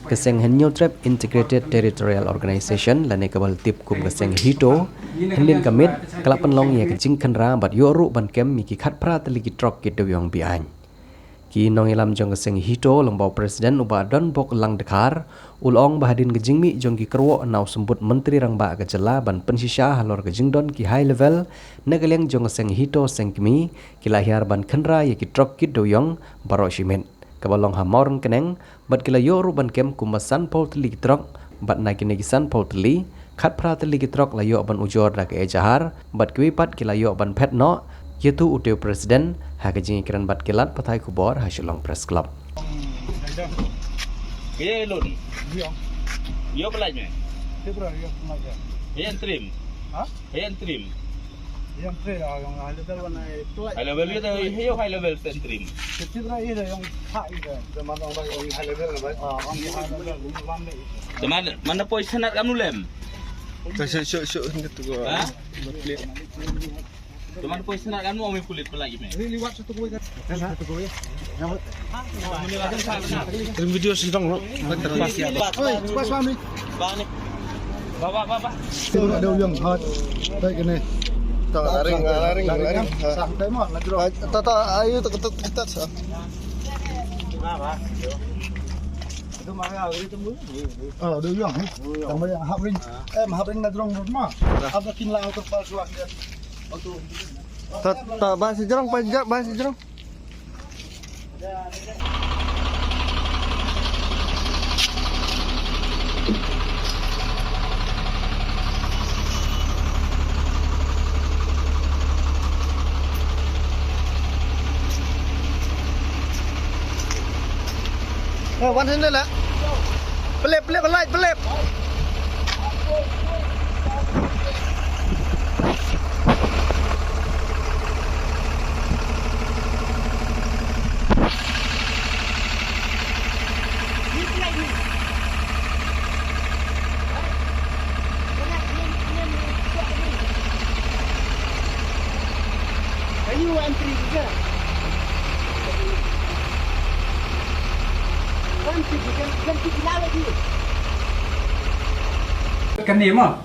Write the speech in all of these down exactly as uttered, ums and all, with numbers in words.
Ka seng Hynñiewtrep Integrated Territorial Organization lane kaba la tip kum ka seng HITO, hynnin ka miet ka la pynlong ïa ka jingkhynra bad ïoh ruh ban kem ïa ki khatphra tylli ki trok ki dewïong be-aiñ. Ki nongïalam jong ka seng HITO lyngba u President u Bah Donbok Langdkhar u la ong ba hadien ka jingmih jong ki kyrwoh na u Symbud Myntri Rangbah ka jylla ban pynshisha halor ka jingdon ki high level na ka liang jong ka seng HITO seng kmie, ki la hiar ban khynra ïa ki trok ki dewïong baroh shi miet kaba long ha Mawryngkneng, bad ki la ïoh ruh ban kem kumba sanphew tylli ki trok, bad na kine ki sanphew tylli, khatphra tylli ki trok la ïoh ban ujor da ka ejahar, bad kiwei pat ki la ïoh ban phet noh, ïa tu u tei u President ha ka jingïakren bad ki lad pathai khubor ha Shillong Press Club. Ye lun. Yo. Yo pelaj me. Tibra yo pelaj ya. Ye trim. Ha? Ye trim. Yang trim ah, yang high level wan ai pelaj. High level kita, yo high level trim. Tibra ye yang high ye. Zaman orang baik orang high level lah baik. Ah, orang high level rumah lambe. Teman mana poi senat kamu lem? Ka shu shu shu hendak tu. Ha? Teman poi senat kamu ame kulit pelagi me. Ini liwat satu koi kan. Satu koi. Yang Dalam video sentang lo. Oi, pas kami. Bang ni. Bang ni. Bang bang bang. Tu ada yang hot. Baik ini. Tak laring, laring, laring. Sah, tak mau nak. Tak tak ayo tak tak tak. Ah, ada yang. Tambah yang hapring. Eh, hapring nak drong rumah. Apa kin lah auto pas luar dia. Auto. Ta ta ba sijrong, ba sijrong, ba sijrong. Eh, wan sini lah. Pelip, pelip, light, pelip. Kane mo,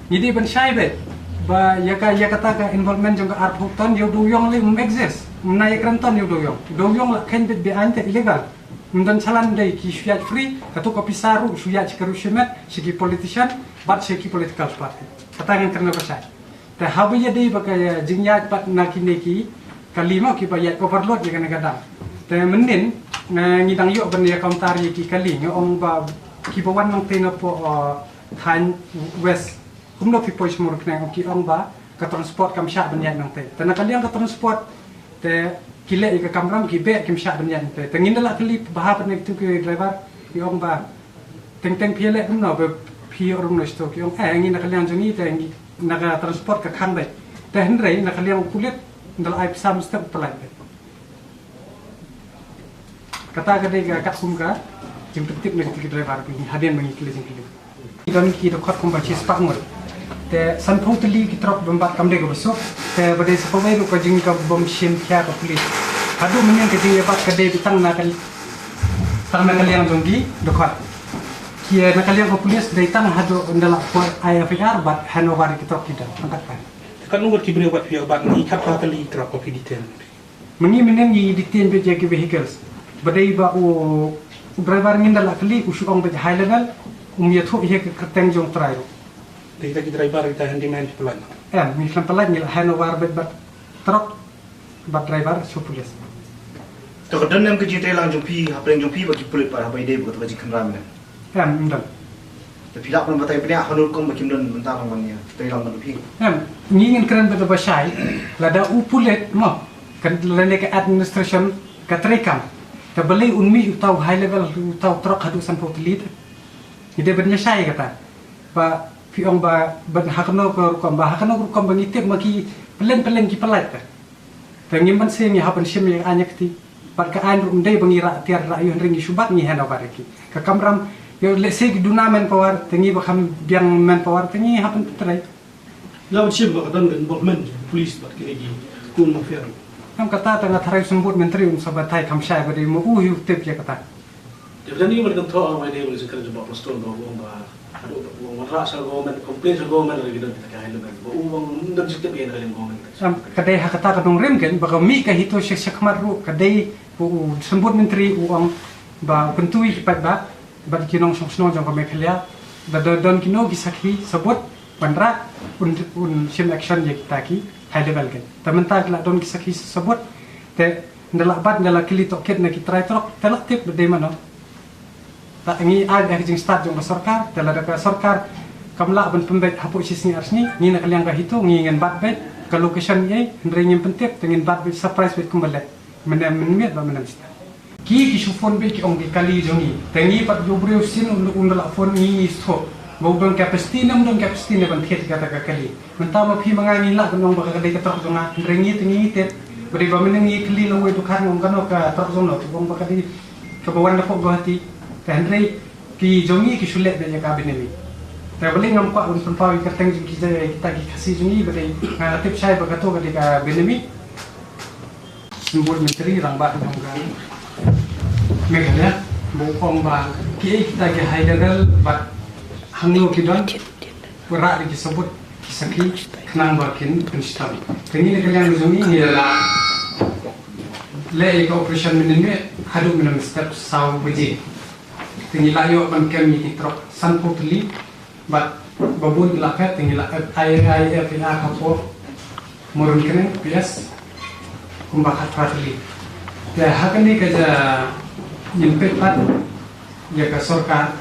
ngi dei ban shai beit ba ïa ka, ïa kata ka involvement jong ka arphew ton, ïa u dewïong lei um exist. Um na ïa kren ton ïa u dewïong. U dewïong la khein beit be-aiñ te illegal. Um don chalan dei ki shu ïaid free, katu ka pisa ruh shu ïaid sha ka ruh shimet, sha ki politician bad sha ki political party. Kata ngan kren ba shai. Te haba ïadei bad ka jingïaid pat na kine ki kali mo kiba ïaid overload ïa kane ka dam. Te mynnin, eh, ngi dang ïoh ban ïa counter ïa ki kali, ngi ong ba kiba wan nangtei na poh, eh, thaiñ West. Kumno phi poi sha Mawryngkneng, ki ong ba ka transport kam shah ban ïaid nangtei. Te na ka liang ka transport te ki leh ïa ka kamram, ki beh kim shah ban ïaid nangtei. Te ngin da lah kylli bha pat na kitu ki driver, ki ong ba teng teng phi leh kumno ba phi ïoh rung na shito, ki ong eh ngi na ka liang jong ngi te ngi na ka transport ka khang beit. Te hynrei na ka liang u pulit nda la ai pisa mynstep u pynlait beit. Kata ka dei ka katkum ka jingpyntip na kito ki driver ki hadien ba ngi kylli jingkylli. Ki don ki dkhot kumba shispah ngut. Te sanphew tylli ki trok bym bat kam dei kaba suk. Te ba dei sa kawei ruh ka jing ka bym shim khia ka pulit. Haduh mynnin ka jingïabat ka dei tang na ka, tang na ka liang jong ki dkhot. Ki, eh, na ka liang ka pulit dei tang haduh ynda la poi ai F I R bad hand over ki trok ki don. Tang kat kan. Kan ngut ki briew bad phi ïabat ngi khatphra tylli ki trok ko phi detain. Ma ngi mynnin ngi detain beit ïa ki vehicles. Ba dei ba u, u driver ngin da la kylli u shu ong beit high level, um ïathuh ïa ka kyrteng jong u trai ruh. Dei kita ki driver kita handyman ki pynlait. Em, ngi khlem pynlait, ngi la hand over beit bad trok bad driver sha u pulit. To ka don em ka jingtreilang jong phi hapdeng jong phi bad ki pulit pat haba ïadei bad kata ka jingkhynra mynnin? Em, ym don. Te phi lah ban batai bniah hano rukom ba kim don mynta lang ban ïa treilang bad phi? Em, ngi ngin kren bad ba shai, lada u pulit mo, kan lane ka administration ka treikam. Te balei un mih uta u high level, uta u trok haduh sanphew tylli te. Ngi dei ban ïa shai kata. Ba phi ong ba ban ha kano ka rukom, ba ha kano ka rukom ba ngi tip ma ki pyllein pyllein ki pynlait te. Te ngim banse ngi hap ban shim ïa ka aiñ ïa kti. Bad ka aiñ ruh ym dei ba ngi rah tiar rah ïoh hynrei ngi shu bat ngi hand over ïa ki. Ka kamram ïoh lehse ki duna manpower te ngi ba kham biang manpower te ngi hap ban trei. Nga ban shim ba ka don ka involvement jong police bad kine ki khun mafia ruh. Ngam kata te nga tharai u symbud myntri un sa batai kham shai ba dei ma u hi u tip ïa kata. Jab jani ban kynthoh ong bai dei ba ka jingkren jong Bah Prestone ba u ong ba haduh ba u ong wanrah sha government, complain sha government, lada ki don kita ki high level ba u ong ym don jingtip ïa ka liang government. Em, ka dei ha kata ka nongrim ken ba ka mih ka HITO sha shakhmat ruh ka dei ba u Symbud Myntri u ong ba u kyntu ïa ki paidbah bad ki nongshong shnong jong ka Meghalaya, lada don kino ki sakhi sabut ban rah, un, un shim action ïa kita ki high level ken. Te mynta ki la don ki sakhi sabut, te ynda la bat, ynda la kylli tohkit na ki trai trok, te la tip ba dei mano. Te ngi ai ha ka jingstad jong ka sorkar, te lada ka sorkar kam lah ban pynbeit hapoh shi sngi ar sngi, ngi na ka liang ka HITO ngi ngin bat beit ka location ei, hynrei ngim pyntip, te ngin bat beit surprise beit kumba leh. Mynne mynmiet bad mynne mynstep. Ki, ki shu phone beit ki ong ki kali jong ngi. Te ngi pat ïa u briew shisien un, un da la phone ngi, ngi shu thoh ba u don capacity ne ym don capacity ne ban thied kata ka kali. Mynta ma phi ma nga ngi lah ban ong ba ka dei ka trok jong nga, hynrei ngi te ngi tip ba dei ba mynne ngi kylli na uwei u dkhar, nga ong kano ka trok jong no, u ong ba ka dei kaba wan napoh Guwahati. Te hynrei ki jong ngi ki shu leh beit ïa ka bynta. Te balei ngam kwah ban pynpaw ïa ka kyrteng jong ki, kita ki Khasi jong ngi, ba dei nga tip shai ba kato ka dei ka bynta. Symbud Myntri Rangbah jong ka Meghalaya ba u ong ba kiei kita ki high level bad hangno ki don, rah da ki sabut ki sakhi khnang ba kin pynshitom. Te ngi na ka liang jong ngi ngi la leh ïa ka operation mynne haduh mynne mynstep saw baje. Te ngi la ïoh ban kem ïa ki trok sanphew tylli. Bad ba bun ki la phet, te ngi la ai, ai FIR hapoh Mawryngkneng PS kumba khatphra tylli. Te ha kane ka jingpeit pat ïa ka sorkar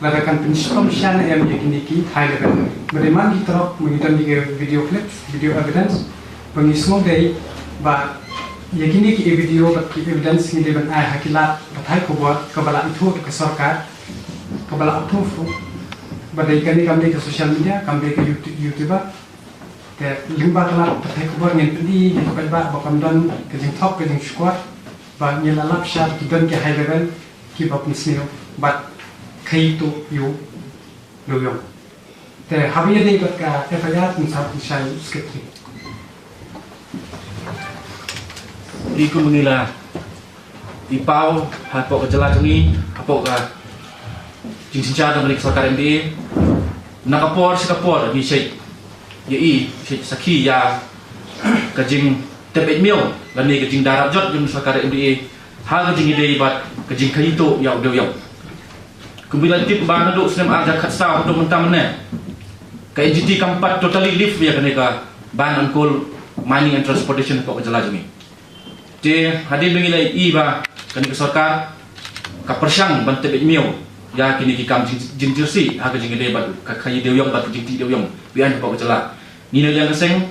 lada kan pynshitom shane em ïa kine ki high level. Ba dei man ki trok, ma ngi don ki video clips, video evidence, ba ngi sngewdei ba ïa kine ki video bad ki evidence ngi dei ban ai ha ki lad pathai khubor kaba la ithuh da ka sorkar, kaba la approve ruh. Ba dei kane kam dei ka social media, kam dei ka YouTube, YouTuber. Te lyngba ka lad pathai khubor ngin pyni ïa ki paidbah ba kam don ka jingthok ka jingshukor, ba ngi la lap sha ki don ki high level kiba pynsniew bad khaii tuh ïa u dewïong. Te haba ïadei bad ka FIR, pynshai, pynshai u Secretary. Te kum ngi la i paw hapoh ka jylla jong ngi, hapoh ka jingsynshar jong kane ka sorkar MDA, na ka por sha ka por ngi shait ïa i, shait sakhi ïa ka jingtep beit miaw lane ka jingdarap jot jong ka sorkar MDA ha ka jingïadei bad ka jingkhaii tuh ïa u dewïong. Kumba la tip ba naduh snem ar hajar khatsaw haduh mynta mynne, ka NGT kam pat totally lift ïa kane ka ban on coal mining and transportation hapoh ka jylla jong ngi. Te hadien ba ngi la i ba kane ka sorkar ka pyrshang ban tep beit miaw ïa kine ki kam jing, jingjyrsieh ha ka jingïadei bad ka khaii dewïong bad ka jingtih dewïong beiñ hapoh ka jylla, ngi na liang ka seng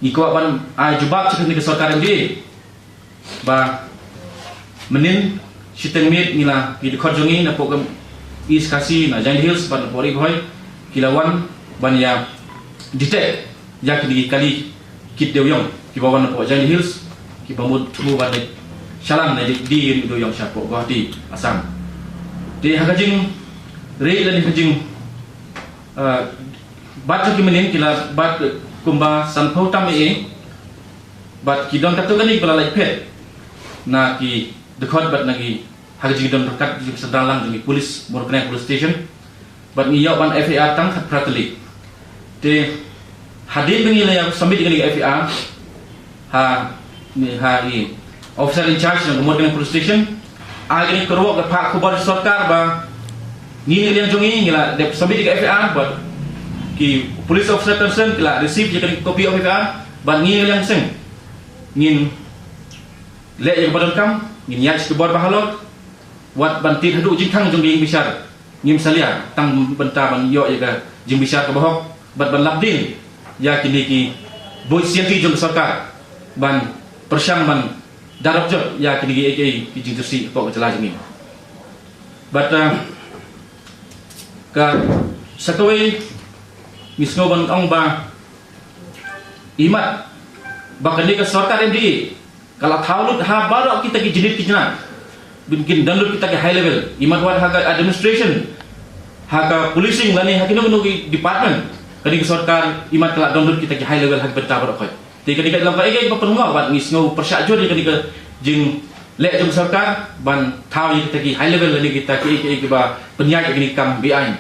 ngi kwah ban ai jubab sha kane ka sorkar MDA ba mynhynnin shiteng miet ngi la, ki dkhot jong ngi napoh ka East Khasi, na Jaintia Hills bad napoh Ri Bhoi ki la wan ban ïa detect ïa kine ki kali kit dewïong kiba wan napoh Jaintia Hills, kiba mut thmu ban leit shalang ne die kit dewïong shapoh Guwahati, Assam. Te ha ka jingïarap lane ha ka jing, eh, bat jong ki mynhynnin ki la bat kumba sanphew tam eh, bad ki don katto katne kiba la lait phet na ki dkhot bad na ki, ha ka jingdon ryngkat jong ki synran lang jong ki police, Mawryngkneng Police Station. Bad ngi ïoh ban FIR tang khatphra tylli. Te hadien ba ngi la ïa submit ïa kane ka FIR ha, ne, ha i officer in charge jong ka Mawryngkneng Police Station, ha kane ka por ka phah khubor sorkar ba ngi na liang jong ngi ngi la dep submit ïa ka FIR bad ki police officer concerned ki la receive ïa kane ka copy of FIR, bad ngi na liang seng ngin leh ïa kaba donkam, ngin ïaid sha ki bor ba halor, wat ban tied haduh jingkhang jong ka ïingbishar, ngim salia tang bynta ban ïoh ïa ka jingbishar kaba hok bad ban lap dien ïa kine ki buit sianti jong ka sorkar ban pyrshang ban darap jot ïa kine kiei kiei ki jingjyrsieh hapoh ka jylla jong ngi. Bad, ah, ka sa kawei ngi sngew ban ong ba imat ba kane ka sorkar MDA ka la thaw lut ha baroh kita ki jingit ki jingat. Ba kin don lut kita ki high level, imat wat ha ka administration, ha ka policing lane ha kino kino ki department, kane ka sorkar imat ka la don lut kita ki high level ha ki bynta baroh khoit. Te kane ka long kaei kaei ba pynlong ba ngi sngew pyrshah jur ïa kane ka jing Leh jong sorkar ban thaw ïa kita ki high level lane kita ki, ki, kiba pynïaid ïa kine ki kam beaiñ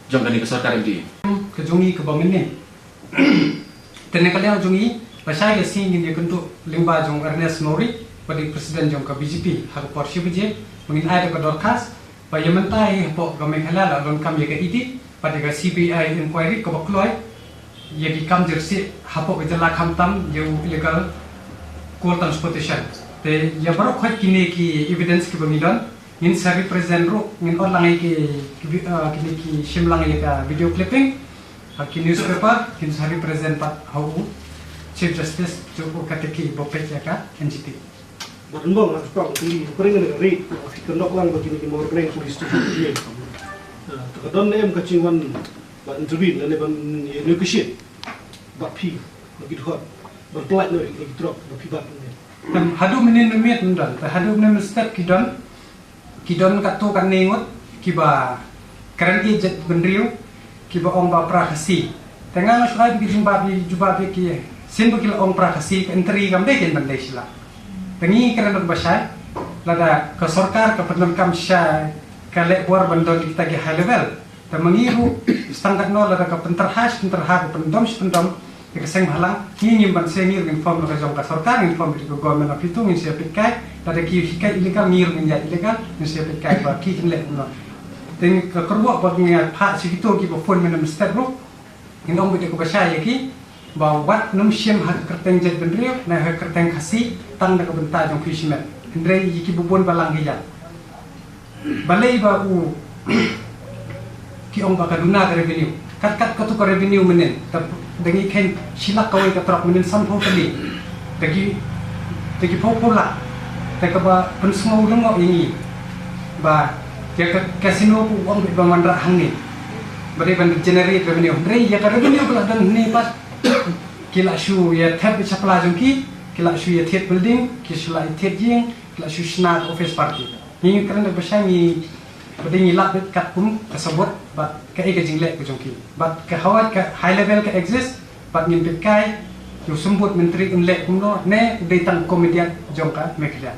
jong kane ka sorkar M D A. Ka jong ngi kaba mynnin. Te na ka liang jong ngi, lashai ka sngi ngin ïakynduh lyngba jong Ernest Mawrie, ba dei president jong ka B J P, ha ka por shi baje, ba ngin ai da ka dorkhas, ba ïa mynta hi hapoh ka Meghalaya la donkam ïa ka E D, bad ïa ka C B I inquiry kaba kloi ïa ki kam jyrsieh hapoh ka jylla khamtam ïa u illegal coal transportation. Te ïa baroh khoit kine ki evidence kiba ngi don, ngin sa represent ruh, ngin ot lang ïa ki, ki, ah, kine ki shim lang ïa ka video clipping, ha ki newspaper, ngin sa represent pat ha u Chief Justice jong u kata ki ba peit ïa ka N G T. Bad nbong ha ka kong ki, pring ne ka ri, ki kynnoh lang ba kine ki Moreh Breng Police Station ki. Ah, te ka don ne em ka jingwan ba intervene lane ban ïa negotiate bad phi, ba ki dkhot, ban pynlait noh ïa ki drug ba phi bat ne. Em, haduh mynnin mynmiet ym don, te haduh mynnin mynstep ki don, ki don katto katne ngut, kiba kren ïa jaitbynriew, kiba ong ba pra Khasi. Te nga nga shu ai ki jubab, jubab ïa ki, sien ba ki la ong pra Khasi, ka entry kam dei ken ban dei sila. Te ngi kren da kaba shai, lada ka sorkar ka pyndonkam sha ka leh bor ban don kita ki high level. Te ma ngi ruh, stang katno lada ka pynterha shi pynterha, ka pyndom shi pyndom, ïa ka seng bhalang, ngi ngim banse, ngi ruh ngin form da ka jong ka sorkar, ngin form da ka government of itu, ngin sa ïa peit kai, lada ki hikai illegal, ngi ruh ngin ïa illegal, ngin sa ïa peit kai ba ki kin leh kumno. Te ngi ka kyrwoh ba ngi ïa phah sha kito kiba phone mynne mynstep ruh, ngin ong beit da kaba shai ïa ki, ba wat nym shim ha ka kyrteng jaitbynriew, ne ha ka kyrteng Khasi, tang da ka bynta jong phi shimet. Hynrei ïa ki bun ba lang ki ïa. Balei ba u ki ong ba ka duna ka revenue. Kat kat katu ka revenue mynnin. Da, da ngi khein shi lak kawei ka trok mynnin sanphew tylli. Da ki, da ki phew phew lak. Da kaba pynsngew lyngngoh ïa ngi. Ba ïa ka casino u ong beit ban wanrah hangne. Ba dei ban generate revenue. Hynrei ïa ka revenue ba la don hangne pat. Ki la shu ïa thep ïa shapla jong ki, ki la shu ïa thied building, ki shu la ïa thied ïing, ki la shu shna office party. Ngi kren da ba shai ngi, ba dei ngi lap beit katkum ka sabot bad kaei ka jingleh ka jong ki. Bad ka hawai ka high level ka exist, bad ngin peit kai, u Symbud Myntri un leh kumno, ne u dei tang comedian jong ka Meghalaya.